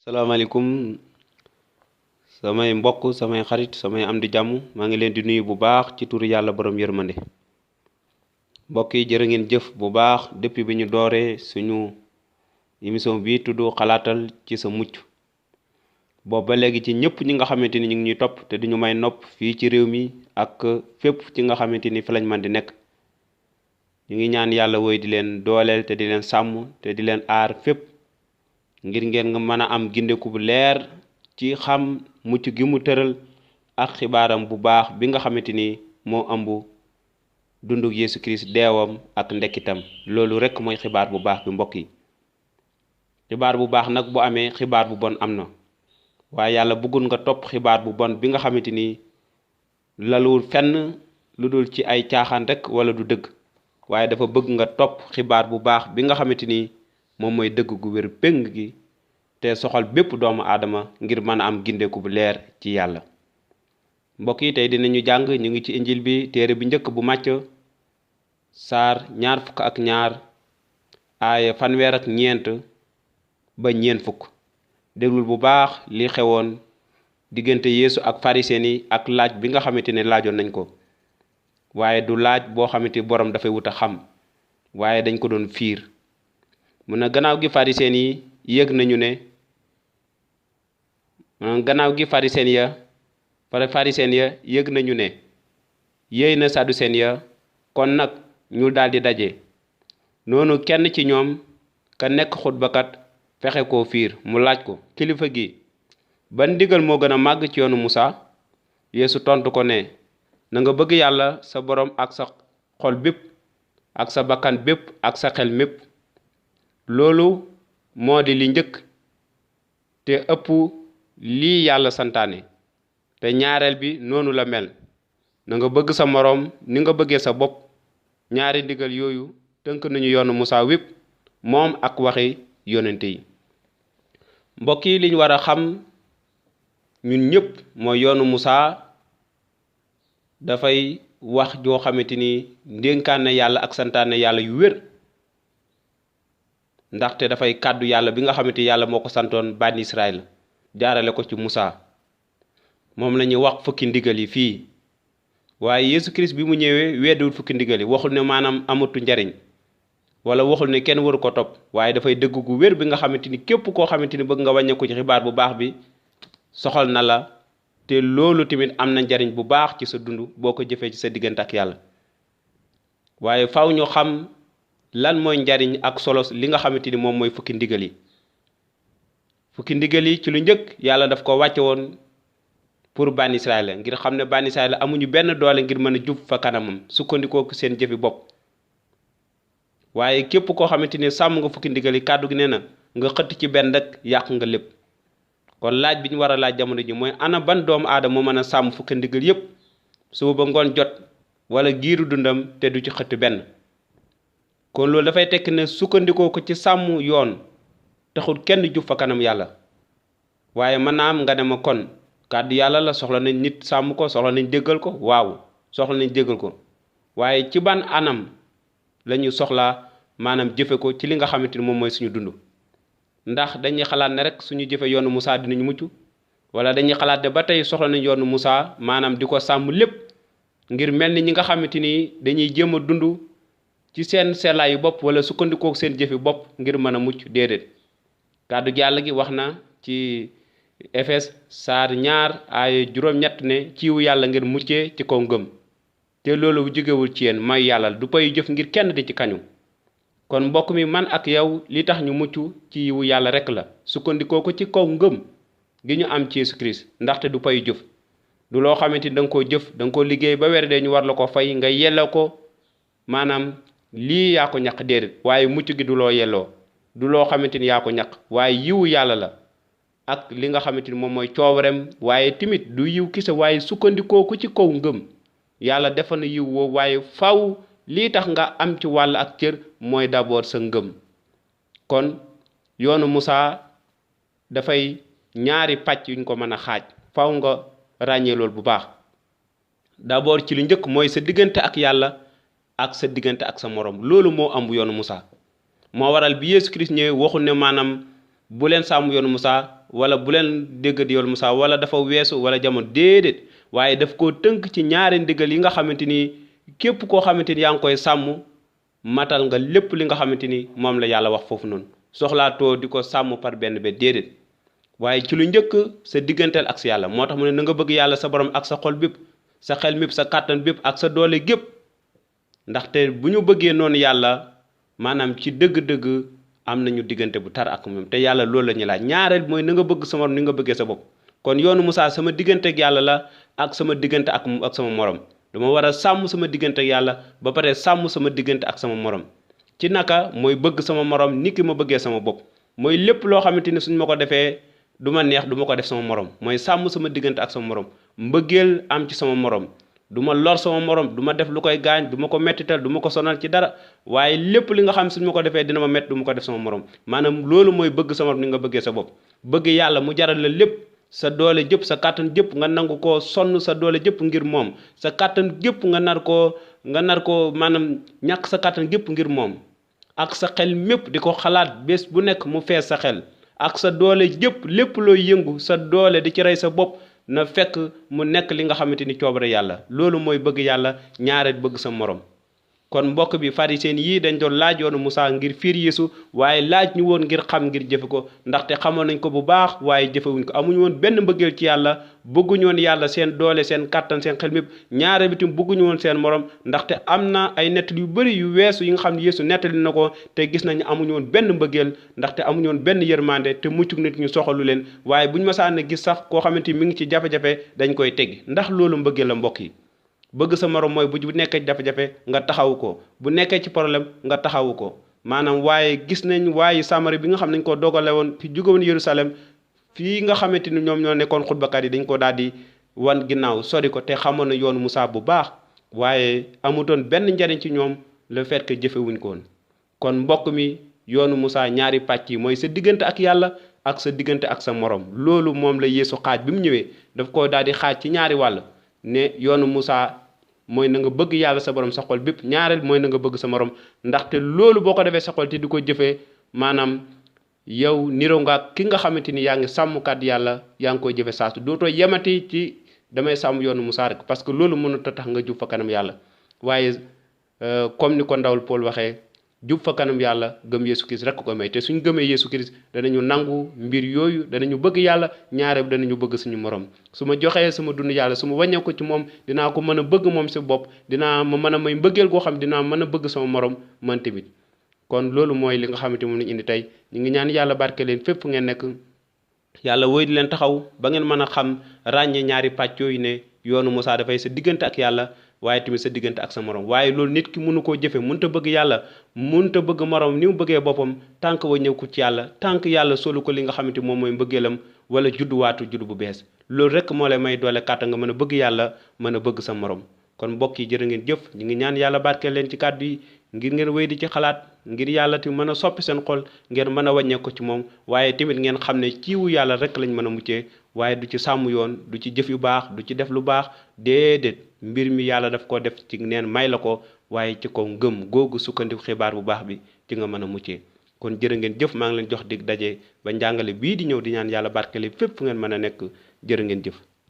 salaamaaleykum samay mbokk samay xarit samay am di jàmm maa ngi leen di nuyu bu baax ci turu yàlla borom yërmande mbokk yi jërë ngeen jëf bu baax depuis bi ñu dooree suñu émission bi tudd xalaatal ci sa mucc boobu ba léegi ci ñëpp ñi nga xamante ni ñu ngi ñuy topp te duñu may nopp fii ci réew mi ak fépp ci nga xamante ni fi lañ man di nekk ñu ngi ñaan yàlla woy di leen dooleel te di leen sàmm te di leen aar fépp ngir ngeen nga mën a am gindeku bu leer ci xam mucc gi mu tëral ak xibaaram bu baax bi nga xamante ni moo ëmb dunduk Yesu Christ deewam ak ndekkitam loolu rek mooy xibaar bu baax bi mbokk yi xibaar bu baax nag bu amee xibaar bu bon am na waaye yàlla bëggul nga topp xibaar bu bon bi nga xamante ni laluwul fenn lu dul ci ay caaxaan rek wala du dëgg waaye dafa bëgg nga topp xibaar bu baax bi nga xamante ni moom mooy dëgg gu wér péng gi te soxal bépp doomu aadama ngir mën a am gindeeku bu leer ci yàlla mbokk yi tey dinañu jàng ñu ngi ci injil bi téere bi njëkk bu màcc saar ñaar fukk ak ñaar aaya fanweer ak ñeent ba ñeent fukk déglul bu baax li xewoon diggante Yeesu ak pharisien yi ak laaj bi nga xamante ne laajoon nañ ko waaye du laaj boo xamante borom dafay wut a xam waaye dañ ko doon fiir mu ne gannaaw gi pharisien yi yëg nañu ne gannaaw gi pharisien ya yëg nañu ne yéy na saducéen ya kon nag ñu daldi daje noonu kenn ci ñoom ka nekk xutbakat fexe koo fiir mu laaj ko kilifa gi ban ndigal moo gën a màgg ci yoonu Musa Yeesu tontu ko ne na nga bëgg yàlla sa borom ak sa xol bépp ak sa bakkan bépp ak sa xel mépp loolu moo di li njëkk te ëpp lii yàlla santaane te ñaareel bi noonu la mel na nga bëgg sa moroom ni nga bëggee sa bopp ñaari ndigal yooyu tënk nañu yoonu Musaa wépp moom ak waxi yonente yi mbokk yi liñ war a xam ñun ñëpp mooy yoonu Musaa dafay wax joo xamante ni ndénkaane yàlla ak santaane yàlla yu wér ndaxte dafay kàddu yàlla bi nga xamante yàlla moo ko santoon bànni Israël jaarale ko ci Musaa moom la ñuy wax fukki ndigal yi fii waaye Yesu Christ bi mu ñëwee weddiwul fukki ndigal yi waxul ne maanaam amatu njariñ wala waxul ne kenn waru ko topp waaye dafay dëgg gu wér bi nga xamante ni képp koo xamante ni bëgg nga wàññeeku ci xibaar bu baax bi soxal na la te loolu tamit am na njariñ bu baax ci sa dund boo ko jëfee ci sa diggante ak yàlla waaye faw ñu xam lan mooy njariñ ak solos li nga xamante ni moom mooy fukki ndigal yi ci lu njëkk yàlla daf ko wàcce woon pour bànni Israël ngir xam ne bànni Israël amuñu benn doole ngir mën a jub fa kanamam sukkandikoo ko seen jëfi bopp waaye képp koo xamante ni sàmm nga fukki ndigal yi kàddu gi nee na nga xëtt ci benn rek yàq nga lépp kon laaj bi ñu war a laaj jamono ji mooy ana ban doomu aadama moo mën a sàmm fukki ndigal yépp suba ba ngoon jot wala giiru dundam te du ci xëtt benn kon loolu dafay tekk ne sukkandikoo ko ci sàmm yoon taxul kenn jub fa kanam yàlla waaye mën naa am nga ne ma kon kàddu yàlla la soxla nañ nit sàmm ko soxla nañ déggal ko waaw soxla nañ déggal ko waaye ci ban anam lañu soxlaa maanaam jëfe ko ci li nga xamante ni moom mooy suñu dund ndax dañuy xalaat ne rek suñu jëfe yoonu Musaa dinañu mucc wala dañuy xalaat ne ba tey soxla nañ yoonu Musaa maanaam di ko sàmm lépp ngir mel ni ñi nga xamante ni dañuy jéem a dund ci seen seelaayu bopp wala sukkandikoo seen jëfi bopp ngir mën a mucc déedéet kàddu yàlla gi wax na ci Efes saar ñaar ay juróom-ñett ne ciwu yàlla ngir muccee ci kaw ngëm te loolu bu jógewul ci yéen may yàlla du pay jëf ngir kenn di ci kañu kon mbokk mi man ak yow li tax ñu mucc ci yiwu yàlla rek la sukkandikoo ko ci kaw ngëm gi ñu am ci Yesu Christ ndaxte du pay jëf du loo xamante ni da nga koo jëf da nga koo liggéey ba weer dee ñu war la ko fay nga yelloo ko maanaam lii yaa ko ñaq déedéet waaye mucc gi du loo yelloo du loo xamante ni yaa ko ñaq waaye yiwu yàlla la ak li nga xamante ni moom mooy coobarem waaye timit du yiw kise waaye sukkandikoo ko ci kaw ngëm yàlla defal na yiw woo waaye faw lii tax nga am ci wàll ak cër mooy d'abord sa ngëm kon yoonu Musaa dafay ñaari pàcc yuñ ko mën a xaaj faw nga ràññee loolu bu baax d'abord ci lu njëkk mooy sa diggante ak yàlla ak sa diggante ak sa morom loolu moo am yoonu Musaa moo waral bi Yesu Christ ñëwee waxul ne maanaam bu leen sàmm yoonu Musaa wala bu leen dégg digal Moussa wala dafa weesu wala jamono déedéet waaye daf koo tënk ci ñaari ndigal yi nga xamante ni képp koo xamante ni yaa ngi koy sàmm matal nga lépp li nga xamante ni moom la yàlla wax foofu noonu soxlaatoo di ko sàmm par benn ba déedéet waaye ci lu njëkk sa digganteel ak sa yàlla moo tax mu ne na nga bëgg yàlla sa borom ak sa xol bépp sa xel mépp sa kàttan bépp ak sa doole gépp ndaxte bu ñu bëggee noonu yàlla maanaam ci dëgg-dëgg am nañu diggante bu tar ak moom te yàlla loolu la ñu laaj ñaareel mooy na nga bëgg sa morom ni nga bëggee sa bopp kon yoonu Moussa sama diggante ak yàlla la ak sama diggante ak sama morom dama war a sàmm sama diggante ak yàlla ba pare sàmm sama diggante ak sama morom ci naka mooy bëgg sama morom ni ki ma bëggee sama bopp mooy lépp loo xamante ni suñ ma ko defee du ma neex du ma ko def sama morom mooy sàmm sama diggante ak sama morom mbëggeel am ci sama morom du ma lor sama morom du ma def lu koy gaañ du ma ko mettital du ma ko sonal ci dara waaye lépp li nga xam suñ ma ko defee dina ma mett du ma ko def sama morom maanaam loolu mooy bëgg sa morom ni nga bëggee sa bopp bëgg yàlla mu jaral la lépp sa doole jëpp sa kàttan jëpp nga nangu koo sonn sa doole jëpp ngir moom sa kàttan jëpp nga nar koo maanaam ñàkk sa kàttan jëpp ngir moom ak sa xel mépp di ko xalaat bés bu nekk mu fees sa xel ak sa doole jëpp lépp looy yëngu sa doole di ci rey sa bopp na fekk mu nekk li nga xamante ni coobare yàlla loolu mooy bëgg yàlla ñaareel bëgg sa morom kon mbokk bi pharisien yii dañ doon laaj yoonu Moussa ngir fiir Yeesu waaye laaj ñu woon ngir xam ngir jëfe ko ndaxte xamoon nañ ko bu baax waaye jëfewuñ ko amuñu woon benn mbëggeel ci yàlla bëgguñu woon yàlla seen doole seen kàttan seen xel mépp ñaare bitim bëgguñu woon seen morom ndaxte am na ay nettali yu bëri yu weesu yi nga xam ne Yeesu nettali na ko te gis nañu amuñu woon benn mbëggeel ndaxte amuñu woon benn yërmande te muccug nit ñu soxalu leen waaye buñu masaan a gis sax koo xamante ni mi ngi ci jafe-jafe dañ koy teggi ndax loolu mbëggeel la mbokk yi bëgg sa morom mooy bu nekkee ci jafe-jafe nga taxawu ko bu nekkee ci problème nga taxawu ko maanaam waaye gis nañ waaye Samari bi nga xam nañ ko dogale woon fi jóge woon Yerusalem fii nga xamante ni ñoom ñoo nekkoon xutbakat yi dañ ko daal di wan ginnaaw sori ko te xamoon na yoonu Moussa bu baax waaye amutoon benn njariñ ci ñoom le fait que jëfewuñ ko woon kon mbokk mi yoonu Moussa ñaari pàcc yi mooy sa diggante ak yàlla ak sa diggante ak sa morom loolu moom la Yeesu xaaj bi mu ñëwee daf ko daal di xaaj ci ñaari wàll ne yoonu Moussa mooy na nga bëgg yàlla sa borom sa xol bépp ñaareel mooy na nga bëgg sa morom ndaxte loolu boo ko defee sa xol te di ko jëfee maanaam yow niro nga ki nga xamante ni yaa ngi sàmmkat yàlla yaa ngi koy jëfe saasu dootoo yemati ci damay sàmm yoonu Moussa rek parce que loolu mënut a tax nga jub fa kanam yàlla waaye comme ni ko ndawal Paul waxee jub fa kanam yàlla gëm Yeesu Kirist rek ko may te suñ gëmee Yeesu Kirist danañu nangu mbir yooyu danañu bëgg yàlla ñaare danañu bëgg suñu morom su ma joxee sama dund yàlla su ma wàññee ko ci moom dinaa ko mën a bëgg moom si bopp dinaa ma mën a may mbëggeel goo xam dinaa mën a bëgg sama morom man tamit kon loolu mooy li nga xamante moom lañ indi tey ñu ngi ñaan yàlla barke leen fépp ngeen nekk yàlla woy di leen taxaw ba ngeen mën a xam ràññee ñaari pàcc yooyu ne yoonu Moussa dafay sa diggante ak yàlla waaye tamit sa diggante ak sa morom waaye loolu nit ki mënu koo jëfe mënut a bëgg yàlla mënut a bëgg morom ni mu bëggee boppam tànk wa ñëw ko ci yàlla tànk yàlla solu ko li nga xamante moom mooy mbëggeelam wala judduwaatu judd bu bees loolu rek moo lay may doole kàttan nga mën a bëgg yàlla mën a bëgg sa morom kon mbokk yi jërë ngeen jëf ñu ngi ñaan yàlla barkeel leen ci kàddu yi ngir ngeen wéy di ci xalaat ngir yàlla ti mën a soppi seen xol ngeen mën a wàññee ko ci moom waaye tamit ngeen xam ne ciiwu yàlla rek lañ mën a muccee waaye du ci sàmm yoon du ci jëf yu baax du ci def lu baax déedéet mbir mi yàlla daf ko def ci neen may la ko waaye ci ko ngëm googu sukkandiku xibaar bu baax bi ci nga mën a muccee kon jërë ngeen jëf maa ngi leen jox dig daje ba njàngale bii di ñëw di ñaan yàlla barkele fépp fu ngeen mën a nekk jërë ngeen jëf